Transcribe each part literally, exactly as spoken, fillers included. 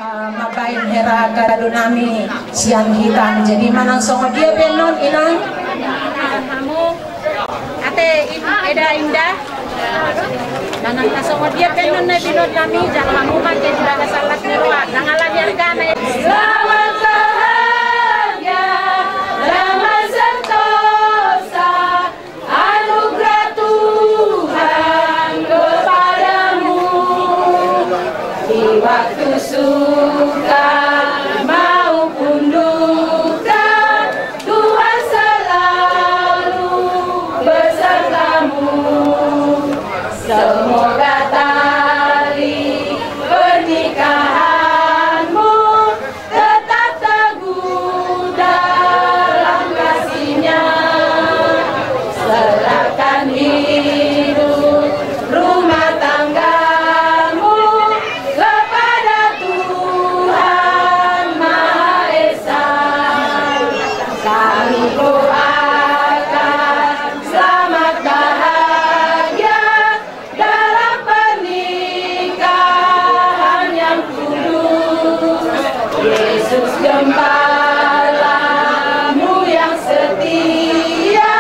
Mambahen hera gado nami sian hita. Jadi manang songon dia pe annon, Inang. Ate, Eda, Inda. Manang na songon dia pe annon na binot nami, jala hamu ma di bagasan las ni roha, ndang ala ni argana. Selamat bahagia, damai sentosa, anugerah Tuhan kepadamu. Di waktu suka maupun duka, Tuhan selalu besertamu. Semoga tali pernikahanmu tetap teguh dalam kasihnya. Serahkan hidup rumah tanggamu kepada Tuhan Maha Esa. Kami doakan selamat bahagia dalam pernikahan yang kudus. Yesus Gembalamu yang setia,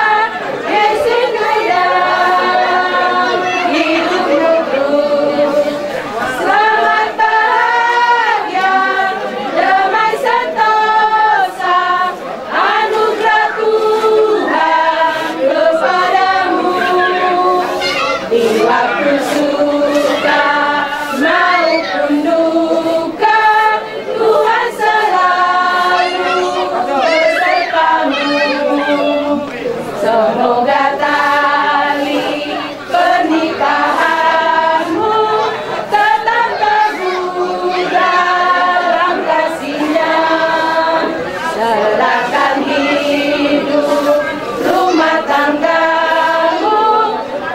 Yesus dalam hidupmu terus. Selamat bahagia, damai sentosa, anugerah Tuhan kepadamu. Di waktu suka maupun duka, Tuhan selalu besertamu. Semoga tali pernikahanmu tetap teguh dalam kasihnya. Serahkan hidup rumah tanggamu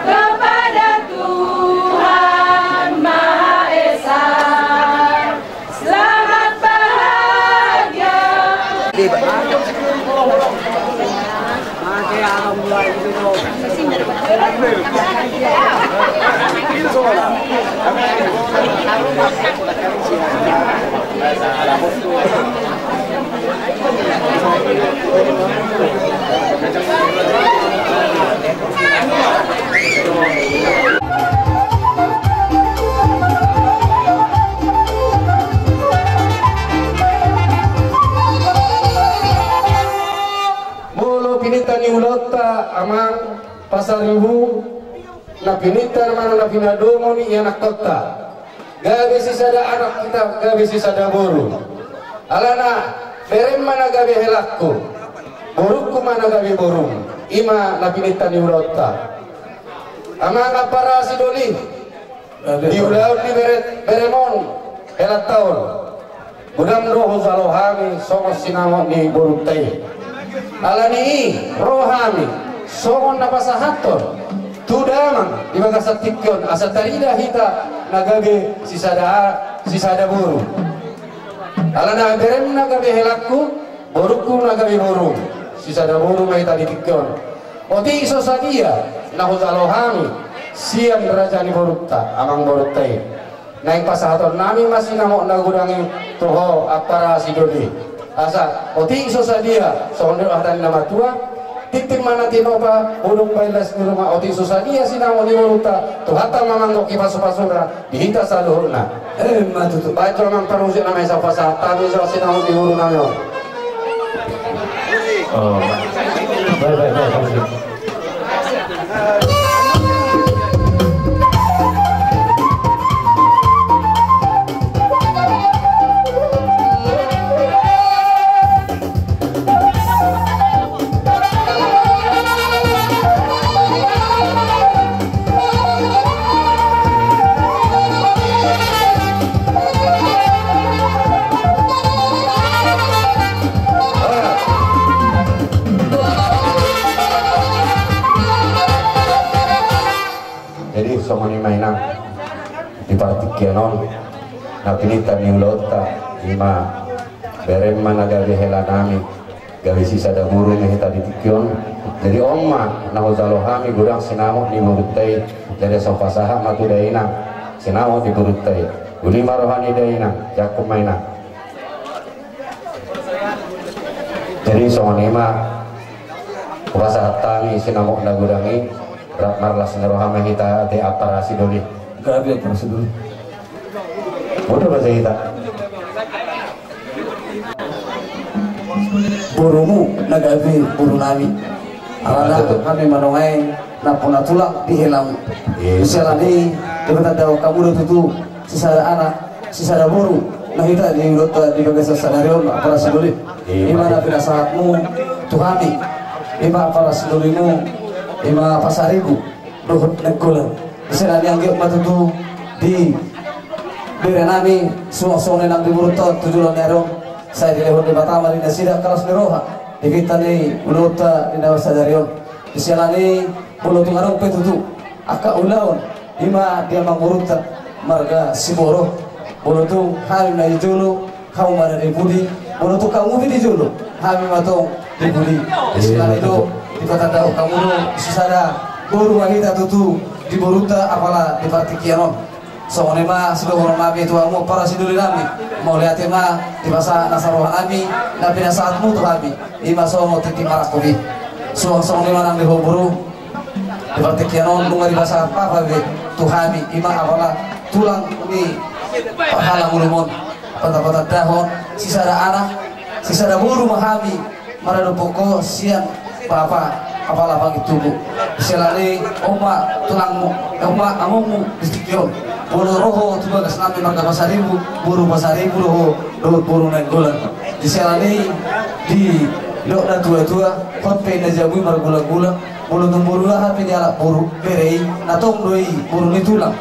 kepada Tuhan Maha Esa. Selamat bahagia. Molo pinta ni ulaonta, Amang Pasaribu, na pinta manang na pinadomu ni ianakhonta, gabe sisada anak hita, gabe sisada boru. Alana berem ma na gabe helangku, borungku ma na gabe borum. I ma na pinta ni ulaonta. Amang Ampara Sidoli, di ulaon ni bere, berem on, helanta on, godang do hujalo hami songon sinamot ni borunta i. Alani i ro hami songon na pasahathon tu damang di bagasan tingki on, asa tarida hita na gabe sisada, sisada boru. Alana berem na gabe helangku, borungku na gabe borum, sisada boru ma hita di tingki on. Otik so sadia na hujalo hami sian raja ni borunta, amang borunta i. Naeng pasahaton nami ma sinamot na godang i tu ho, Ampara Sidoli. Asa otik so sadia, songon dia hata ni na matua, tintin ma na tinopa, bulung baen las ni ruma. Otik so sadia sinamot ni borunta, Tuhanta ma manggohi pasupasuna di hita saluhutna. Emma tutu. Baen jo amang parmusik na maesa pasahat hami jo sinamot ni boru nami on. Oh. Baik, baik, baik, baik. Jadi songon i ma, Inang, di partingkian on, na pinta ni ulaonta, i ma berem ma na gabe hela nami, gabe sisada boru ma hita di tingki on. Jadi on ma na hujalo hami godang sinamot ni borunta i. Jadi asa hupasahat ma tu dainang sinamot ni borunta i. Uli ma roha ni dainang, jangkon ma inang. Jadi songon i ma hupasahat hami sinamot na godang i. Rap marlas ni roha ma hita di ampara sidoli. Gabe ampara sidoli. Bodo ma hita. Borumu na gabe boru nami. Alana hami manongai na pona tulang di helamu. Siala ni i, dipatandahon hamu do tutu sisada anak, sisada boru na hita di ulaonta di bagasan sadari on, ampara sidoli. I ma na pinasahatmu tu hami, i ma ampara sidolimu, i ma Pasaribu dohot Nainggolan. Siala ni i, anggiat ma tutu di bere nami suang songon i nang di borunta tu joloan ni ari on. Sai dilehon Debata ma di nasida las ni roha di pinta ni ulaonta di na sadari on. Siala ni i, molo tung adong pe tutu angka ulaon, i ma di amangborunta marga Siboro, molo tung hami ma di jolo, hamu ma di pudi, molo tung hamu pe di jolo, hami ma tong di pudi. Siala ni i do dipatandahon hamu do sisada boru ma hita tutu di borunta apala di partingkian on. Songon i ma sidohonon nami tu hamu ampara sidoli nami. Mauliate ma di bagasan nasa roha nami na pinasahatmu tu hami. I ma songon tintin marangkup i. Suang songon i ma nang di ho boru. Di partingkian on nunga dipasahat papa be tu hami, i ma apala tulang ni parhalangulum on. Patapatandahon sisada anak, sisada boru ma hami maradophon ho sian papa apala pangintubu. Siala ni i, on ma tulangmu, on ma amongmu di tingki on. Molo ro ho tu bagas nami marga Pasaribu, boru Pasaribu do ho dohot boru Nainggolan. Siala ni i, didok natuatua, hot pe na jabu i margulanggulang. Molo tung boru, aha pe dialap boru, bere i na tong do i boru ni tulang.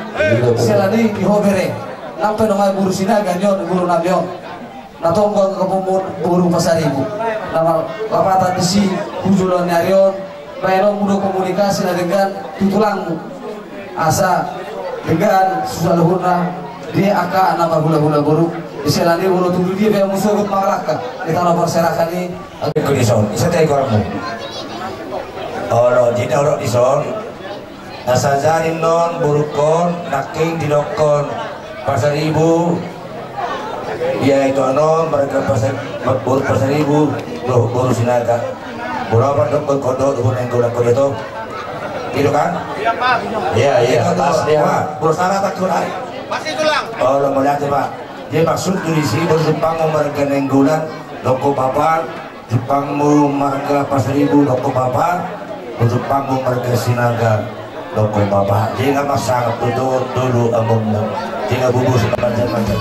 Siala ni i, di ho bere, nang pe nunga boru Sinaga nion boru nami on, na tong do angka boru Pasaribu na marlapatan disi tu joloan ni ari on. Baenonmu do komunikasi na denggan tu tulangmu, asa denggan saluhutna di angka na marhulahula boru. Siala ni i, molo tung di dia pe hamu sogot mangalangka di tano parserahan i. Ingkon dison, ise tu ingkon hamu? Olo, jadi olo dison. Asa jadi annon borungkon nangkin didokkon Pasaribu. Ia, ito annon marga Pasar-, boru Pasaribu dohot boru Sinaga. Boru apa dokkon, ingkon do, dohot Nainggolan, ingkon do, ito. Gitu kan? Iya, iya, pas dia. Boru Sinaga tak kurang. Pasti tulang. Olo, mauliate ma. Jadi maksudhu disi, boru Jumpangmu marga Nainggolan dohot bapa, Jumpangmu marga Pasaribu dohot bapa, Jumpangmu marga Sinaga dohot bapa. Jadi nga marsangap tu tolu amongmu. Jadi nga bubus na macam-macam.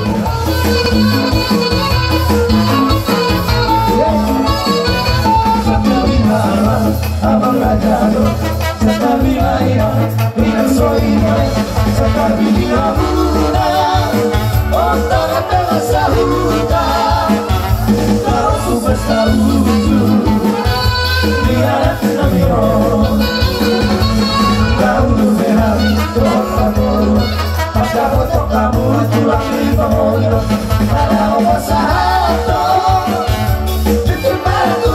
Abang raja do, satabi maia, minang soina, satabi di hamuna, on tara tara sahuta, tara supas tahuju, di adat nami on, tahuju behari, dohot pamoru, pada botok kamu tulang di pamoru, pada opa sahato, di pamoru.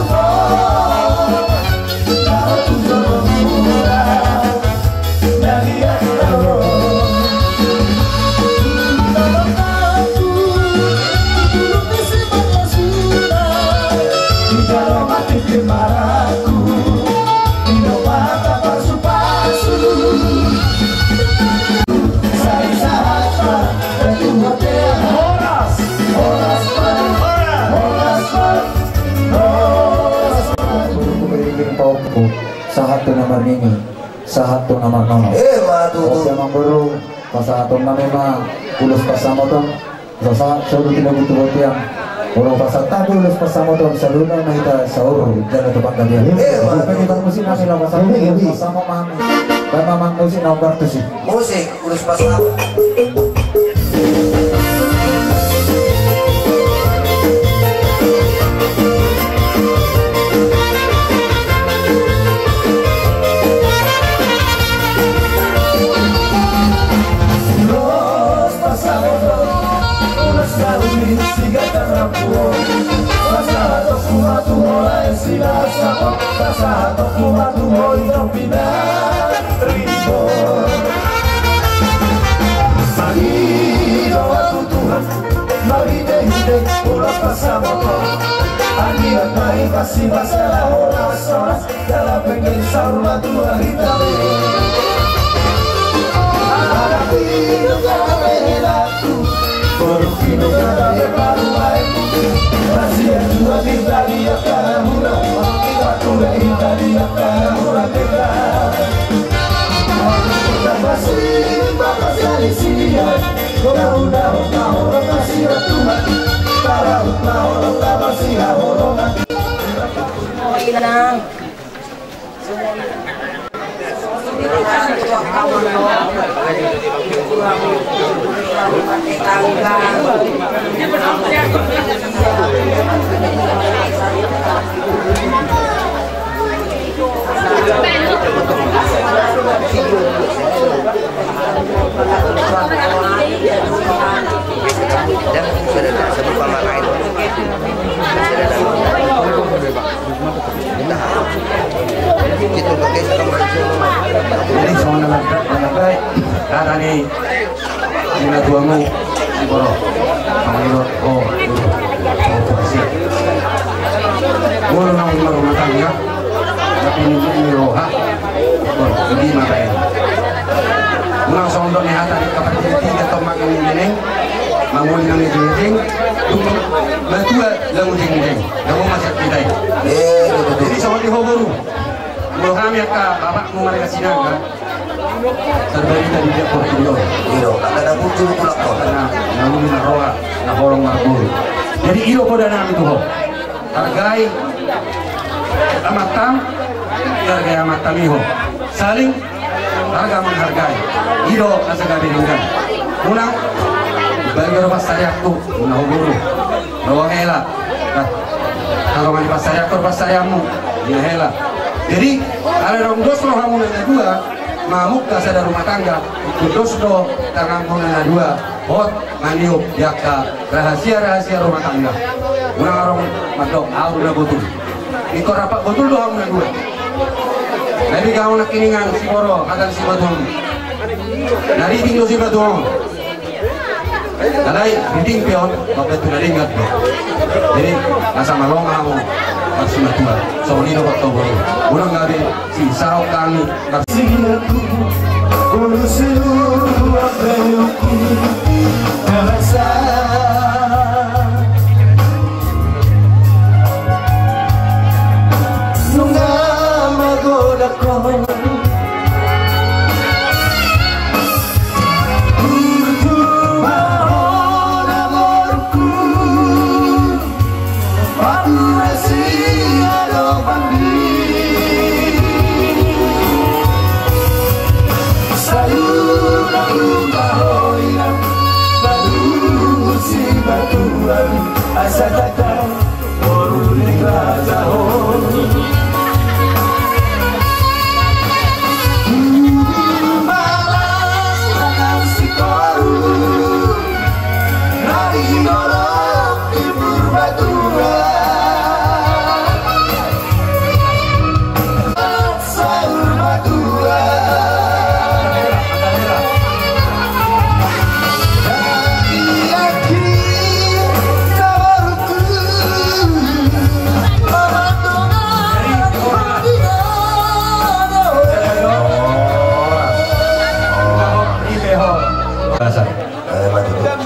Sahat tu na marnini, sahat tu na marnono. Ima tutu. Oke, amangboru, pasahaton nami ma ulos pansamotan. Sahat saluhut na binoto, botiang. Molo pasahat nami ulos pansamotan, saluhutna ma hita saur jala tu panggabean. Ima tutu. Oke, kita musik nami, pasahat ulos pansamotan. Baen ma musik na umbar tusi. Musik. Ulos pansamotan. Ulos pansamotan, ulos saur ni si gata rambu on. Pasahaton ma tu ho lae Silahisahon, pasahaton ma tu ho Ito Pinaribot. Ulang pasamoto. Anggiat ma i pasti masalah horas-horas. Dalam pengen saur matua hita. Anak hidup dalam enak. Boru hidup dalam baru baik. Masih dua kita di atas hura. Waktu kita di atas hura kita. Masih bapak dari sini. Jadi, songon na baik, kata ni natuamu, si Boro. Songon i do, o, o, o, si. Molo naung marumah tangga, tapi ni, ni roha. Bon, di ma baen. Unang songon dok ni hata ni kapatiga-tiga, tong mangan ni jeneng, mangoli nang ni jeneng, matua, lamu jeneng, lamu masak kita i. Eh, betul. Jadi songon i ho boru. Molo hami angka bapakmu marga Sinaga, tarbarita di dia portibi on. Iyo, angka na burju tulak on. Na, na uli na roha, na holong marboru. Jadi i do poda nami tu ho. Hargai amantam, hargai amantam i ho. Saling harga menghargai. I do asa gabe denggan. Unang, bagi do pansarianku, unang ho boru. Ro hela. Nah, kalau nggak pansarianku, pansarianmu. Ia hela. Jadi, ala naung dos rohamuna na dua, mamungka sada rumah tangga, dos do tanganmuna na dua. Hot, maniup, di angka rahasia-rahasia rumah tangga. Unang adong mandok, au do na botul. Ingkon rap botul do hamu na dua. Jadi gauna kiningan si Boro, hata ni si Batuang. Na riting do si Batuang. Alai, riting pe on, mambantu na denggan do. Jadi, asa malonga hamu, harus matua. Songon i do hot tu boru. Unang gabe, si sao kami,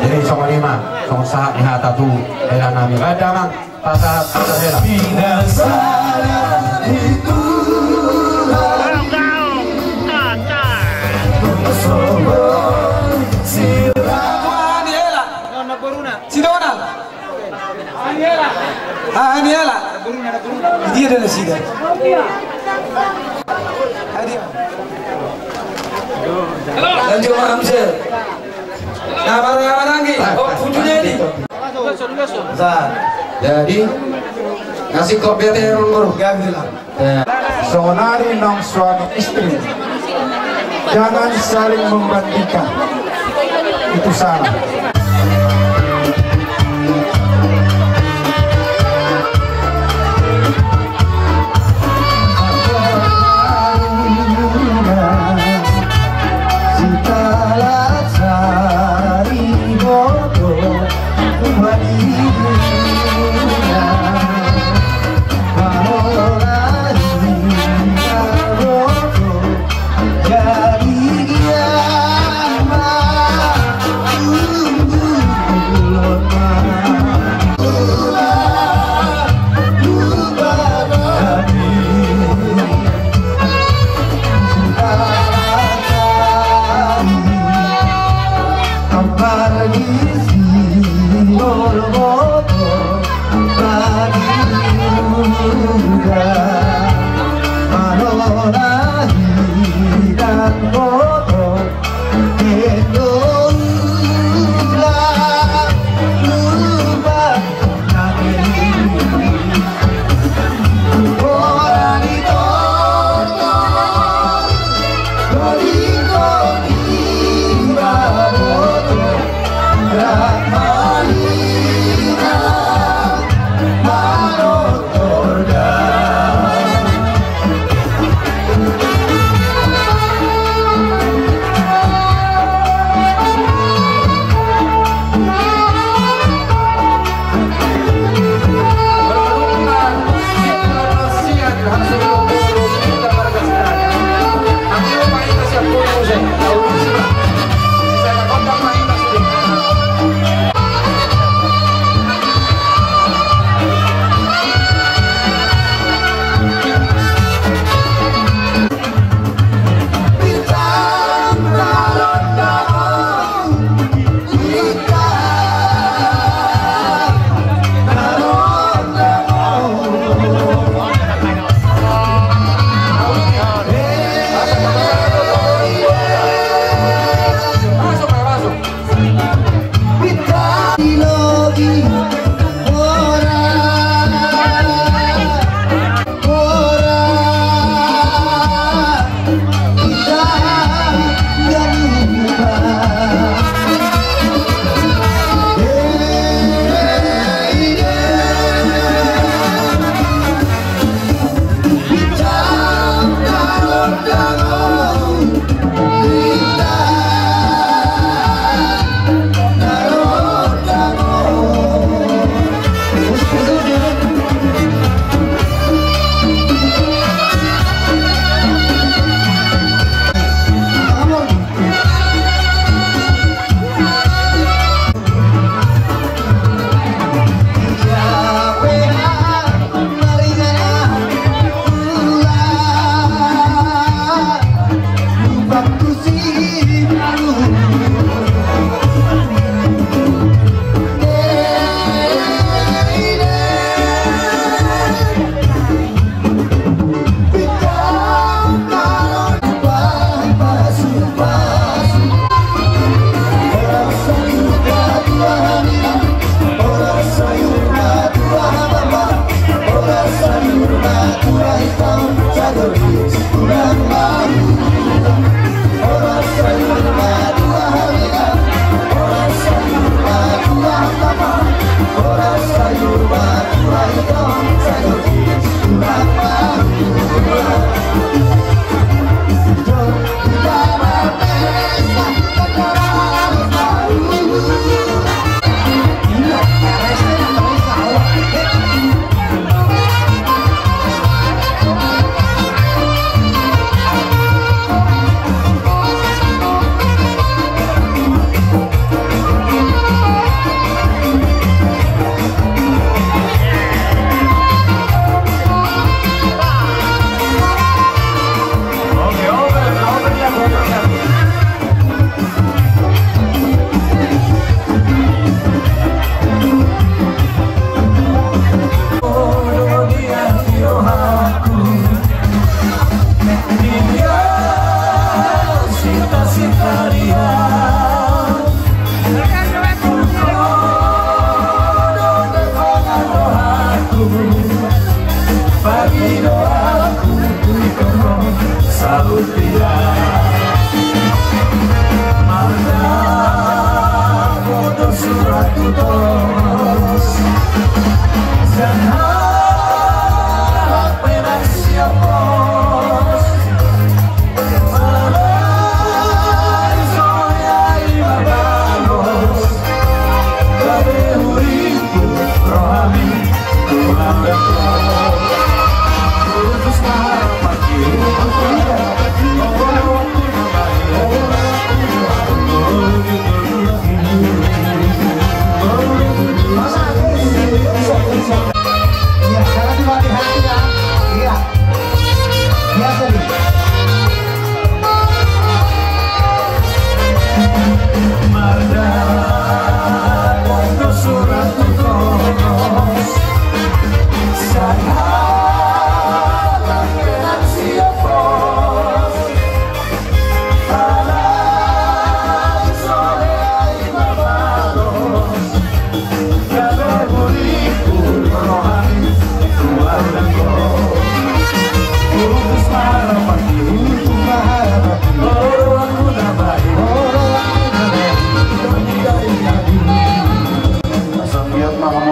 Jadi songon i ma, songon sahat ni hata tu hela nami. Baen damang, pasahat, pasahat hela. Si Donald. Ah, ni hela. Dia do nasida. Hadiah. Lanjut, Amsel. Nah, marang-marang lagi. Oh, putu jadi. Jadi, kasih kopi aja ya, Bang Guru. Ganti lah. Ya. Saudari nang suami istri, jangan saling membandingkan. Itu salah.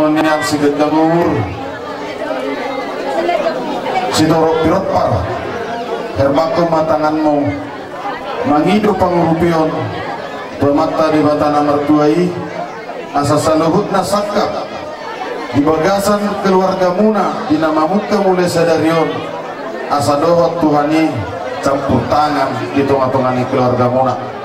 Nian sigandang umur, sitorop pirompar, herbanghon ma tanganmu mangido pangurupion tu Amanta Debata na martua i, asa saluhutna sangkap di bagasan keluargamuna di na mamungka mulai sadari on, asa dohot Tuhan i campur tangan di tonga-tonga ni keluargamuna.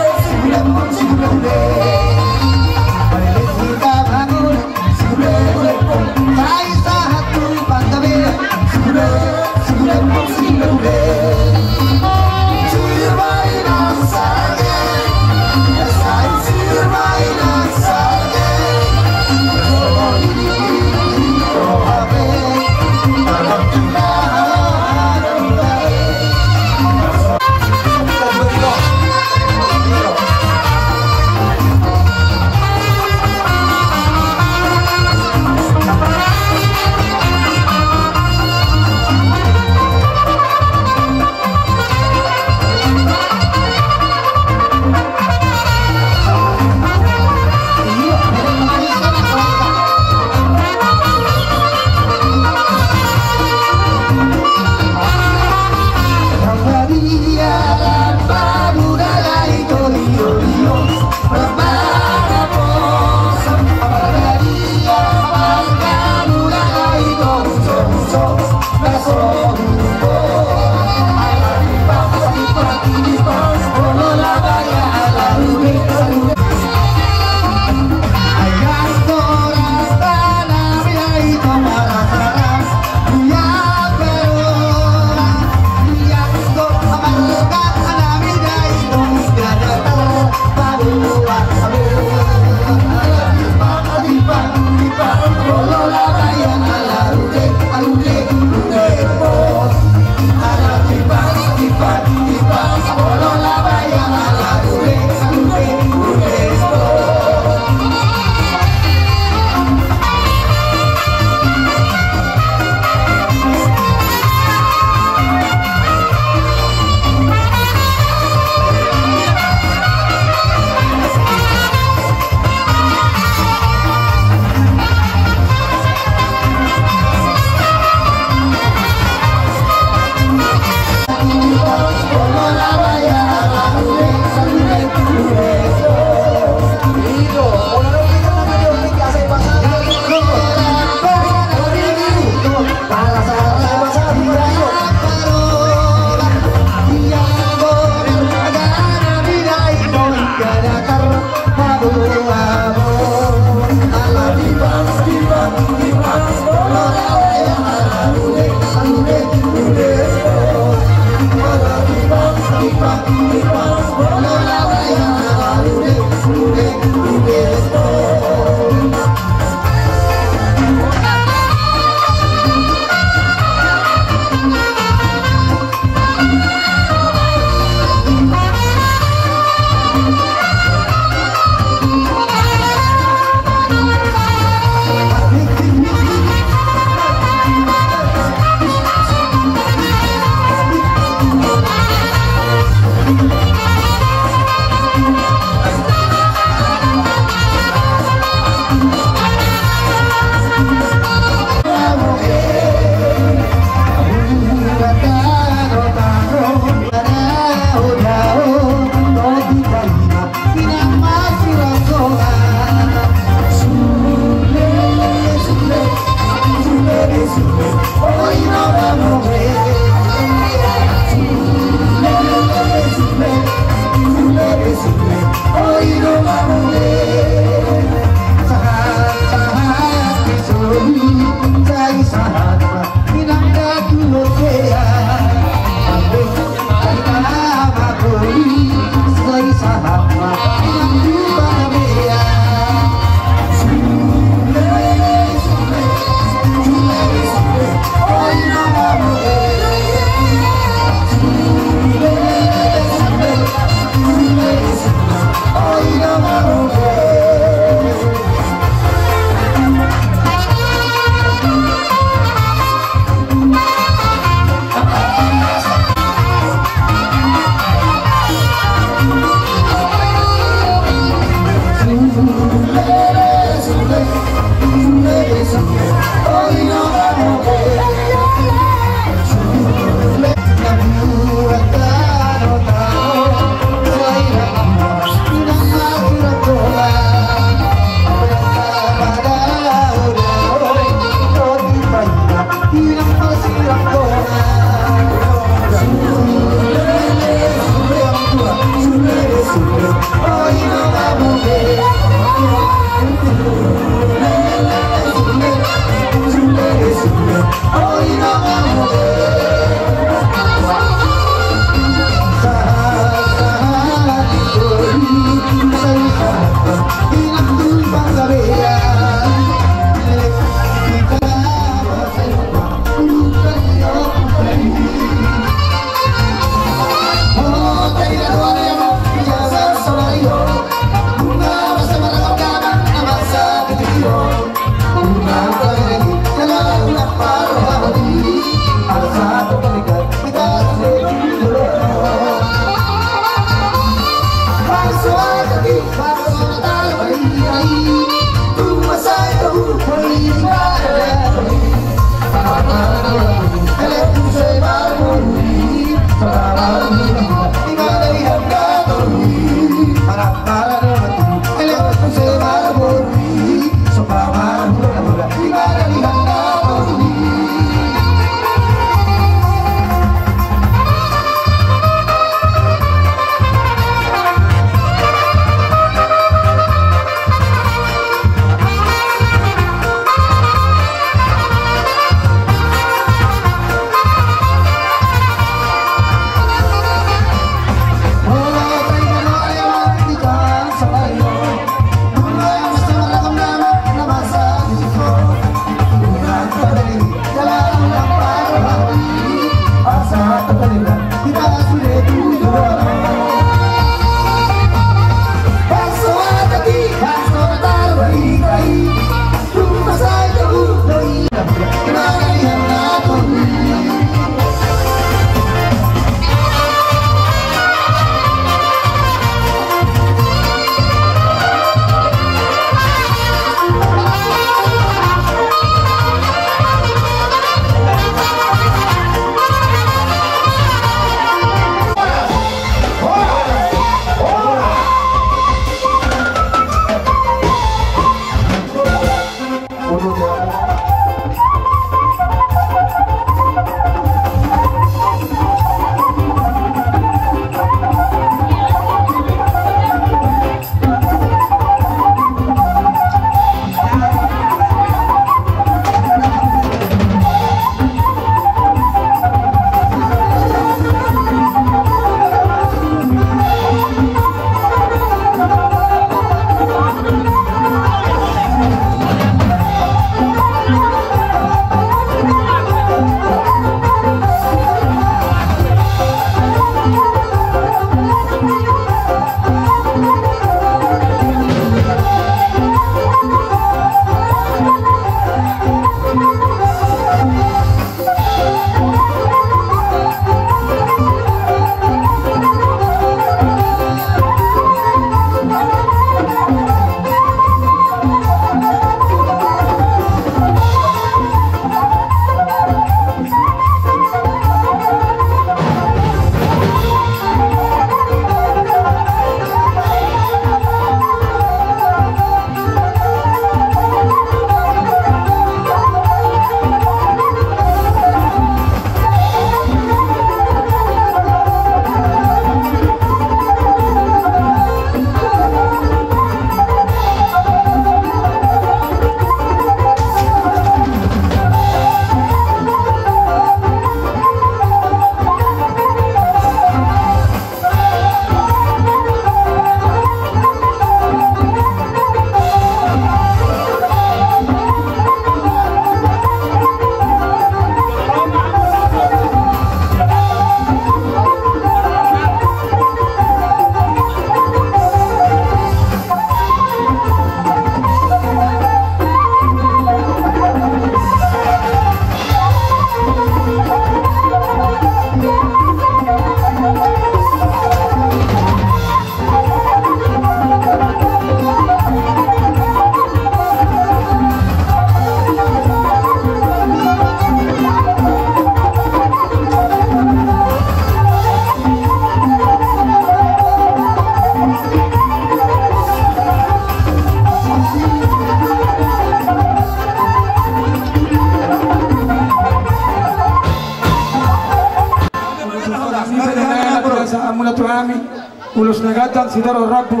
Terus na gantang sitorop rambu,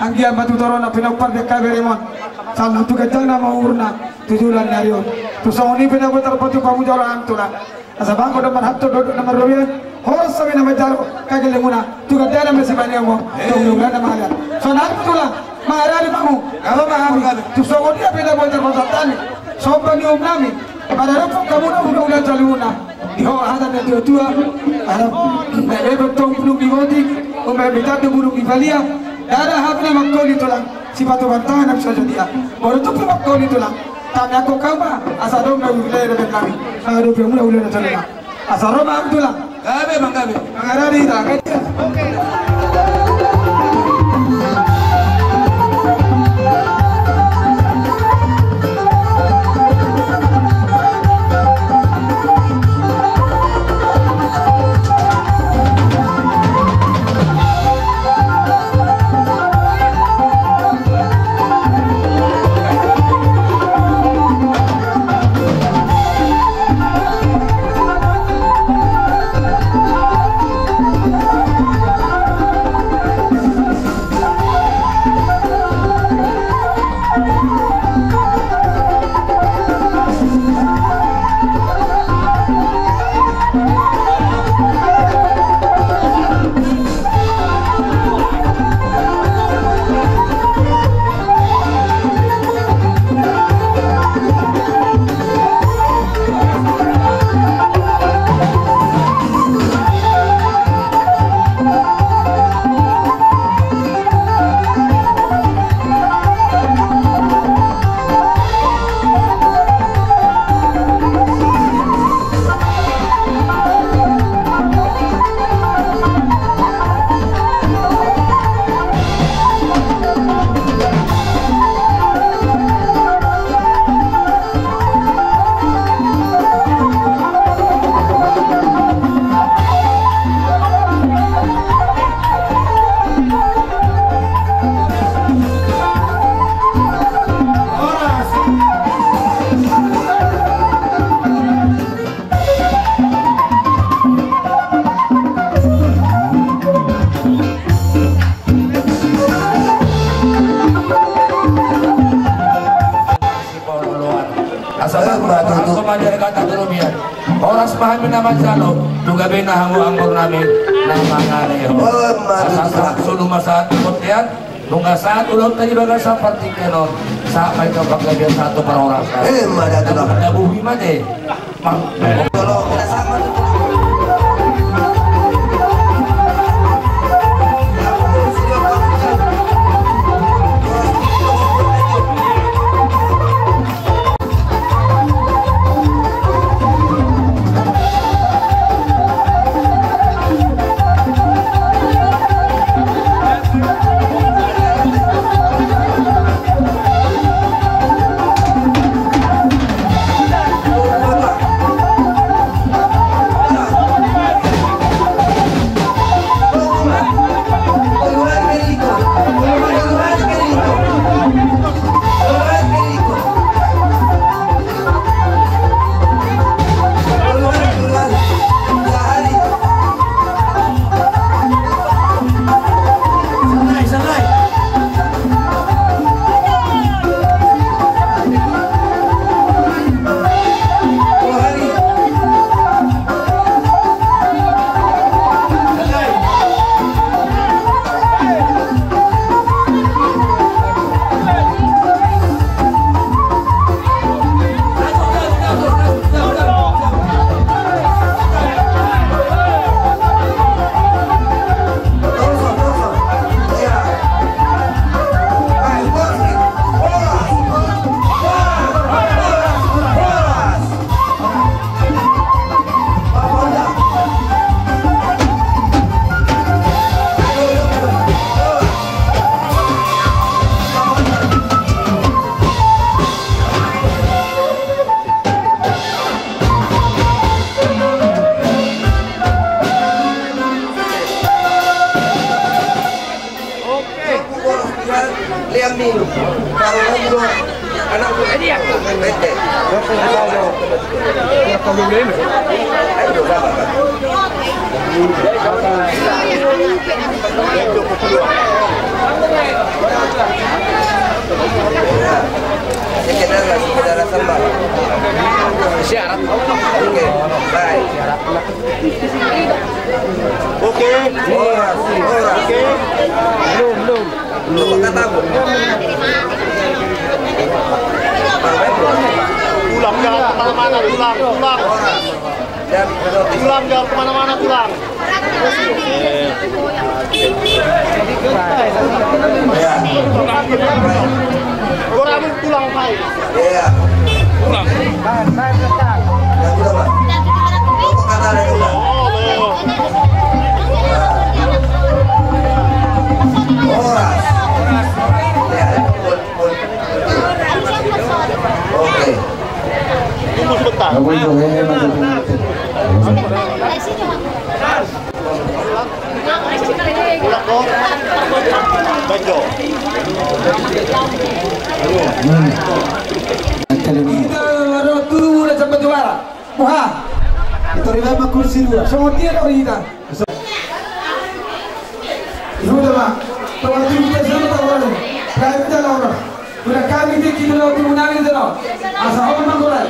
anggiat ma tu torop na pinompar di angka beremon, salpu tu ganjang na umurna tu joloan ni ari on. Tu songon i pe na boi tarpatupa mujolo hami tulang. Asa bangko do marhata dohot na marrobean, horas hami na manjalo, kagellemuna tu gandana ma sipaneumon, tong ni ulaon na mangalean. Sonang tulang, mangaradi ma hamu, alo ma hami. Tu songon i pe na boi tarpatupa hami, somba ni uhum nami, maradophon hamu na ulaon jalimuna. Di ho hata ni natuatua, alam na bebek tong bulung di botik, umbahen bintang do bulung di balian. Ndada hami na mangkoli tulang, sipatupa tangan nami sajo dia. Molo tung pe mangkoli tulang, tangiangkon hamu ma, asa adong na ulaon na bebek nami. Asa adong pe muna ulaon na bebek nami. Asa ro ma hami tulang. Gabe, Bang, gabe. Mangaradi hita, gabe. Asa bangko ma tutu, anggo ma di ari kata tu robean. Horas ma hami na manjalo, tu gabena hamu anggor nami na mangalehon. Asa sahat solu ma sahat di bontean, nunga sahat ulaonta di bagasan partingkian on. Sahat ma i tu panggabean, sahat tu parhorasan. Emma da tulang. Dabu hima te. Oke. Lean minum. Taruh lagi dong. Syarat. Oke, baik. Oke. Horas, horas. Oke. Belum, belum. Belum kata apa? Tulang, jangan kemana-mana, tulang, tulang. Horas. Tulang, jangan kemana-mana, tulang. Ya. Tulang, tulang, Pak. Iya. Pulang. Bahan, bahan, bahan. Ya, udah, Pak. Apa kata ada udah? Horas. Ya, betul, betul. Oke. Tunggu sebentar. Kita baru tubuh dan sampai juara. Muha. Itu riba mah kursi dua. Semua dia dari kita. Ibu dah, Pak. Tahu kita sana tahu. Kita orang. Udah kami kita lawan tubuh nangis, tahu. Asal orang mah kurang.